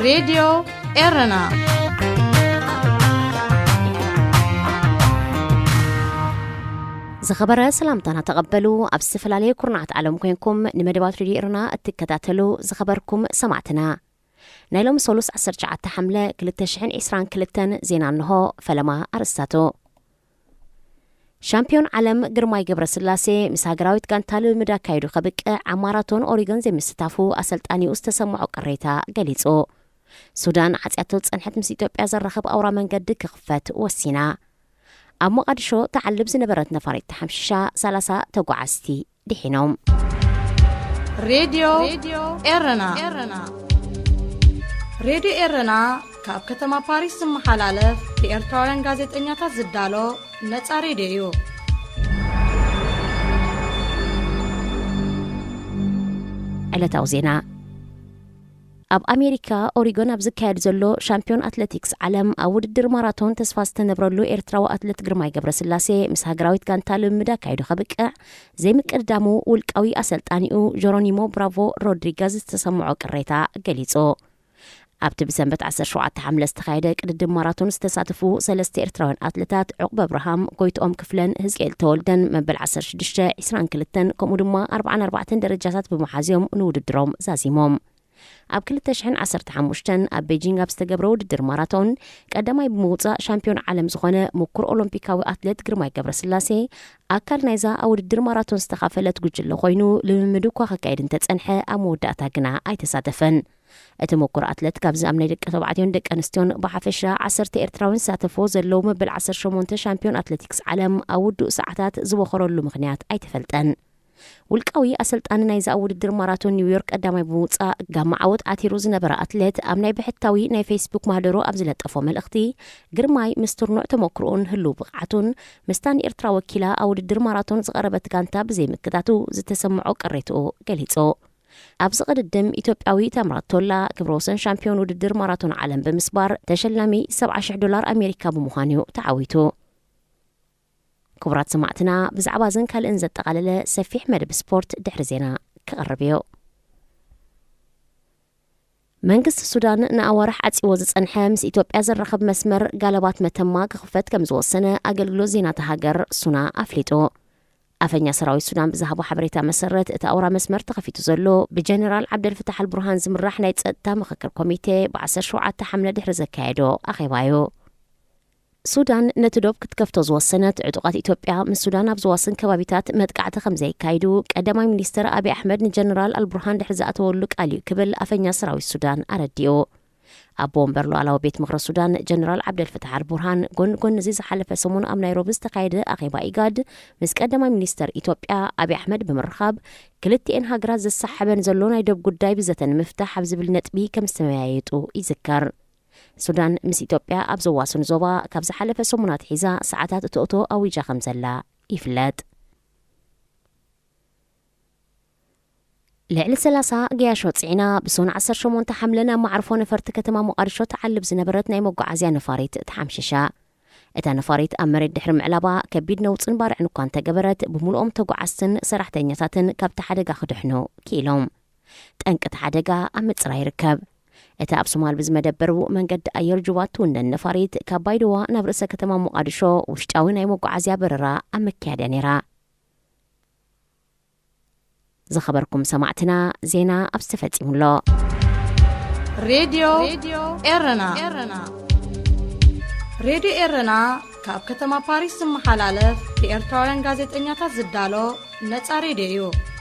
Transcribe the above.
ሬድዮ ኤረና። ዝኸበረ ሰላምታና ተቐበሉ። ኣብ ዝተፈላለየ ኩርናዓት ዓለም ኮይንኩም ንመደባት ሬድዮ ኤረና እትከታተሉ ዝኸበርኩም ሰማዕትና፣ ናይ ሎሚ ሰሉስ ዓሰርተ ትሽዓተ ሓምለ ክልተ ሽሕን ዕስራን ክልተን ዜና እንሆ። ፈለማ ኣርእስታቱ። ሻምፒዮን ዓለም ግርማይ ገብረስላሴ ምስ ሃገራዊት ጋንታ ልምምድ ኣካይዱ ከብቅዕ ኣብ ማራቶን ኦሪጎን ዘይምስታፉ ኣሰልጣኒኡ ዝተሰምዖ ቅሬታ ገሊጹ። ሱዳን ዓጽያቶ ዝጸንሐት ምስ ኢትዮጵያ ዘራኽብ ኣውራ መንገዲ ክኽፈት ወሲና። ኣብ ሞቓዲሾ ትዓልብ ዝነበረት ነፋሪት ተሓምሺሻ፣ ሰላሳ ተጓዓዝቲ ድሒኖም። ሬድዮ ኤረና። ሬድዮ ኤረና ካብ ከተማ ፓሪስ ዝመሓላለፍ ብኤርትራውያን ጋዜጠኛታት ዝዳሎ ነጻ ሬድዮ እዩ። ዕለታዊ ዜና። ኣብ ኣሜሪካ ኦሪጎን ኣብ ዝካየድ ዘሎ ሻምፒዮን ኣትሌቲክስ ዓለም ኣብ ውድድር ማራቶን ተስፋ ዝተነብረሉ ኤርትራዊ ኣትሌት ግርማይ ገብረስላሴ ምስ ሃገራዊት ጋንታ ልምምድ ኣካይዱ ከብቅዕ ዘይምቅድዳሙ ውልቃዊ ኣሰልጣኒኡ ጀሮኒሞ ብራቮ ሮድሪጋዝ ዝተሰምዖ ቅሬታ ገሊጹ። ኣብቲ ብሰንበት ዓሰርተ ሸውዓተ ሓምለ ዝተኻየደ ቅድድም ማራቶን ዝተሳተፉ ሰለስተ ኤርትራውያን ኣትሌታት ዑቕበ ኣብርሃም፣ ጎይትኦም ክፍለን ህዝቅኤል ተወልደን መበል ዓሰርተ ሽዱሽተ፣ ዕስራን ክልተን ከምኡ ድማ ኣርባዓን ኣርባዕተን ደረጃታት ብምሓዝዮም ንውድድሮም ዛዚሞም። ኣብ ክልተ ሽሕን ዓሰርተ ሓሙሽተን ኣብ ቤጂንግ ኣብ ዝተገብረ ውድድር ማራቶን ቀዳማይ ብምውጻእ ሻምፒዮን ዓለም ዝኾነ ምኩር ኦሎምፒካዊ ኣትሌት ግርማይ ገብረስላሴ ኣካል ናይዛ ኣብ ውድድር ማራቶን ዝተኻፈለት ጉጅለ ኮይኑ ልምምድ እኳ ከካይድ እንተጸንሐ ኣብ መወዳእታ ግና ኣይተሳተፈን። እቲ ምኩር ኣትሌት ካብዚ ኣብ ናይ ደቂ ተባዕትዮን ደቂ ኣንስትዮን ብሓፈሻ ዓሰርተ ኤርትራውያን ዝሳተፍዎ ዘለዉ መበል ዓሰርተ ሸሞንተ ሻምፒዮን ኣትሌቲክስ ዓለም ኣብ ውዱእ ሰዓታት ዝቦኸረሉ ምኽንያት ኣይተፈልጠን። ውልቃዊ ኣሰልጣኒ ናይዚ ኣብ ውድድር ማራቶን ኒውዮርክ ቀዳማይ ብምውጻእ ጋማ ዓወት ዓቲሩ ዝነበረ ኣትሌት ኣብ ናይ ብሕታዊ ናይ ፌስቡክ ማህደሮ ኣብ ዝለጠፎ መልእኽቲ፣ ግርማይ ምስ ትርኑዕ ተመክሮኡን ህሉው ብቕዓቱን ምስታ ንኤርትራ ወኪላ ኣብ ውድድር ማራቶን ዝቐረበት ጋንታ ብዘይምክታቱ ዝተሰምዖ ቅሬትኡ ገሊጹ። ኣብዚ ቅድድም ኢትዮጵያዊ ታምራት ቶላ ክብረ ወሰን ሻምፒዮን ውድድር ማራቶን ዓለም ብምስባር ተሸላሚ ሰብዓ ሽሕ ዶላር ኣሜሪካ ብምዃኑ እዩ ተዓዊቱ። ክቡራት ሰማዕትና፣ ብዛዕባ እዝን ካልእን ዘጠቓለለ ሰፊሕ መደብ ስፖርት ድሕሪ ዜና ክቐርብ እዩ። መንግስቲ ሱዳን ንኣዋርሕ ዓጺዎ ዝጸንሐ ምስ ኢትዮጵያ ዘራኽብ መስመር ጋለባት መተማ ክኽፈት ከም ዝወሰነ ኣገልግሎት ዜና እታ ሃገር ሱና ኣፍሊጡ። ኣፈኛ ሰራዊት ሱዳን ብዝሃቦ ሓበሬታ መሰረት፣ እቲ ኣውራ መስመር ተኸፊቱ ዘሎ ብጀነራል ዓብደልፍታሕ ኣልቡርሃን ዝምራሕ ናይ ጸጥታ ምኽክር ኮሚቴ ብ ዓሰርተ ሸውዓተ ሓምለ ድሕሪ ዘካየዶ ኣኼባ እዩ። ሱዳን ነቲ ዶብ ክትከፍቶ ዝወሰነት፣ ዕጡቓት ኢትዮጵያ ምስ ሱዳን ኣብ ዘዋስን ከባቢታት መጥቃዕቲ ከም ዘየካይዱ ቀዳማይ ሚኒስትር ኣብይ ኣሕመድ ንጀነራል ኣልቡርሃን ድሕሪ ዝኣተወሉ ቃል እዩ ክብል ኣፈኛ ሰራዊት ሱዳን ኣረዲኡ። ኣቦ ወንበር ሉዓላዊ ቤት ምኽሪ ሱዳን ጀነራል ዓብደልፈታሕ ኣልቡርሃን ጎኒ ጎኒ እዚ ዝሓለፈ ሰሙን ኣብ ናይሮቢ ዝተኻየደ ኣኼባ ኢጋድ ምስ ቀዳማይ ሚኒስተር ኢትዮጵያ ኣብይ ኣሕመድ ብምርኻብ ክልቲኤን ሃገራት ዘሰሓሕበን ዘሎ ናይ ዶብ ጉዳይ ብዘተ ንምፍታሕ ኣብ ዝብል ነጥቢ ከም ዝተመያየጡ ይዝከር። ሱዳን ምስ ኢትዮጵያ ኣብ ዘዋስኑ ዞባ ካብ ዝሓለፈ ሰሙን ኣትሒዛ ሰዓታት እቶእቶ ኣዊጃ ከም ዘላ ይፍለጥ። ልዕሊ ሰላሳ ገያሾ ጽዒና ብሶን ዓሰርተ ሸሞንተ ሓምለ ናብ መዓርፎ ነፈርቲ ከተማ ሞቓዲሾ ትዓልብ ዝነበረት ናይ መጓዓዝያ ነፋሪት ተሓምሺሻ። እታ ነፋሪት ኣብ መሬት ድሕሪ ምዕላባ ከቢድ ነውጽን ባርዕን እኳ እንተገበረት፣ ብምሉኦም ተጓዓዝትን ሰራሕተኛታትን ካብቲ ሓደጋ ክድሕኑ ክኢሎም። ጠንቂ እቲ ሓደጋ ኣብ ምጽራይ ይርከብ። እታ ኣብ ሶማል ብዝመደበሩ መንገዲ ኣየር ጁባ እትውነን ነፋሪት ካብ ባይደዋ ናብ ርእሰ ከተማ ሞቓዲሾ ውሽጣዊ ናይ መጓዓዝያ በረራ ኣብ ምክያድ እያ ነይራ። ዝኸበርኩም ሰማዕትና፣ ዜና ኣብዚ ተፈጺሙ ኣሎ። ሬድዮ ኤረና። ሬድዮ ኤረና ካብ ከተማ ፓሪስ ዝመሓላለፍ ብኤርትራውያን ጋዜጠኛታት ዝዳሎ ነጻ ሬድዮ እዩ።